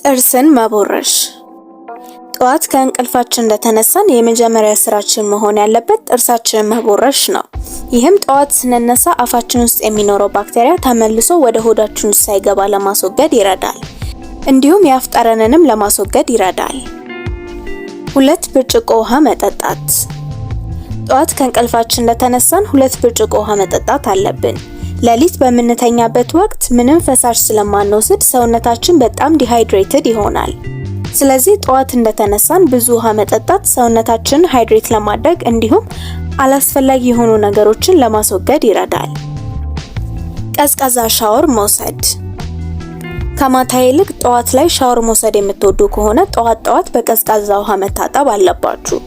ጥርስን መቦረሽ። ጠዋት ከእንቅልፋችን እንደተነሳን የመጀመሪያ ስራችን መሆን ያለበት ጥርሳችንን መቦረሽ ነው። ይህም ጠዋት ስንነሳ አፋችን ውስጥ የሚኖረው ባክቴሪያ ተመልሶ ወደ ሆዳችን ውስጥ ሳይገባ ለማስወገድ ይረዳል። እንዲሁም የአፍ ጠረንንም ለማስወገድ ይረዳል። 2 ብርጭቆ ውሃ መጠጣት። ጠዋት ከእንቅልፋችን እንደተነሳን 2 ብርጭቆ ውሃ መጠጣት አለብን። ሌሊት በምንተኛበት ወቅት ምንም ፈሳሽ ስለማንወስድ ሰውነታችን በጣም dehydrated ይሆናል። ስለዚህ ጠዋት እንደተነሳን ብዙ ውሃ መጠጣት ሰውነታችንን hydrate ለማድረግ እንዲሁም አላስፈላጊ የሆኑ ነገሮችን ለማስወገድ ይረዳል። ቀዝቃዛ ሻወር መውሰድ። ከማታ ይልቅ ጠዋት ላይ ሻወር መውሰድ የምትወዱ ከሆነ ጠዋት ጠዋት በቀዝቃዛ ውሃ መታጠብ አለባችሁ።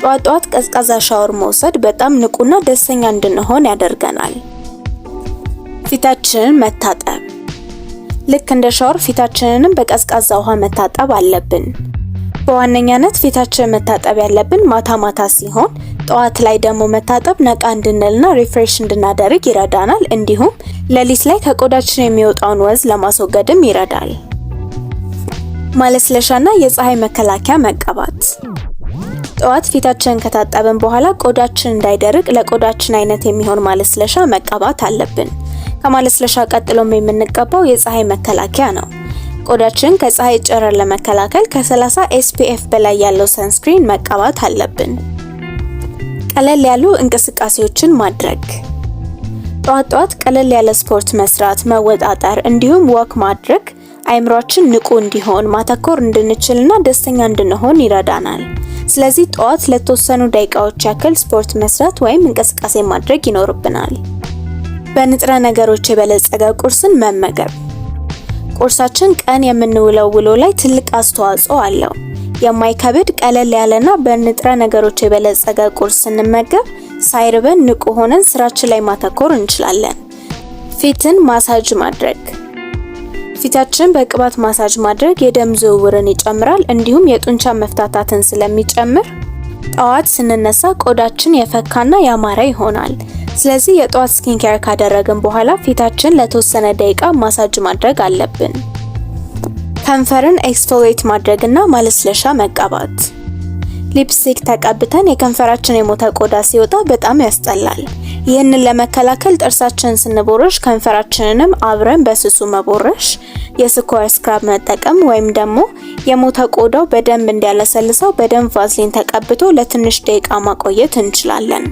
ጠዋት ጠዋት ቀዝቃዛ ሻወር መውሰድ በጣም ንቁና ደስተኛ እንድንሆን ያደርገናል። ፊታችንን መታጠብ። ልክ እንደ ሻወር ፊታችንንም በቀዝቃዛ ውሃ መታጠብ አለብን። በዋነኛነት ፊታችንን መታጠብ ያለብን ማታ ማታ ሲሆን ጠዋት ላይ ደግሞ መታጠብ ነቃ እንድንልና refresh እንድናደርግ ይረዳናል። እንዲሁም ሌሊት ላይ ከቆዳችን የሚወጣውን ወዝ ለማስወገድም ይረዳል። ማለስለሻና የፀሐይ መከላከያ መቀባት። ጠዋት ፊታችንን ከታጠብን በኋላ ቆዳችን እንዳይደርቅ ለቆዳችን አይነት የሚሆን ማለስለሻ መቀባት አለብን። ከማለስለሻ ቀጥሎም የምንቀባው የፀሐይ መከላከያ ነው። ቆዳችንን ከፀሐይ ጨረር ለመከላከል ከ30 SPF በላይ ያለው sunscreen መቀባት አለብን። ቀለል ያሉ እንቅስቃሴዎችን ማድረግ። ጠዋት ጠዋት ቀለል ያለ ስፖርት መስራት፣ መወጣጠር እንዲሁም walk ማድረግ አይምሯችን ንቁ እንዲሆን፣ ማተኮር እንድንችልና ደስተኛ እንድንሆን ይረዳናል። ስለዚህ ጠዋት ለተወሰኑ ደቂቃዎች ያክል ስፖርት መስራት ወይም እንቅስቃሴ ማድረግ ይኖርብናል። በንጥረ ነገሮች የበለጸገ ቁርስን መመገብ። ቁርሳችን ቀን የምንውለው ውሎ ላይ ትልቅ አስተዋጽኦ አለው። የማይከብድ፣ ቀለል ያለና በንጥረ ነገሮች የበለጸገ ቁርስ ስንመገብ ሳይርበን ንቁ ሆነን ስራችን ላይ ማተኮር እንችላለን። ፊትን ማሳጅ ማድረግ። ፊታችንን በቅባት ማሳጅ ማድረግ የደም ዝውውርን ይጨምራል፣ እንዲሁም የጡንቻ መፍታታትን ስለሚጨምር ጠዋት ስንነሳ ቆዳችን የፈካና ያማረ ይሆናል። ስለዚህ የጠዋት skin care ካደረግን በኋላ ፊታችን ለተወሰነ ደቂቃ ማሳጅ ማድረግ አለብን። ከንፈርን exfoliate ማድረግና ማለስለሻ መቀባት። ሊፕስቲክ ተቀብተን የከንፈራችን የሞተ ቆዳ ሲወጣ በጣም ያስጠላል። ይህንን ለመከላከል ጥርሳችንን ስንቦርሽ ከንፈራችንንም አብረን በስሱ መቦረሽ፣ የስኳር scrub መጠቀም ወይም ደግሞ የሞተ ቆዳው በደንብ እንዲያለሰልሰው በደንብ ቫዝሊን ተቀብቶ ለትንሽ ደቂቃ ማቆየት እንችላለን።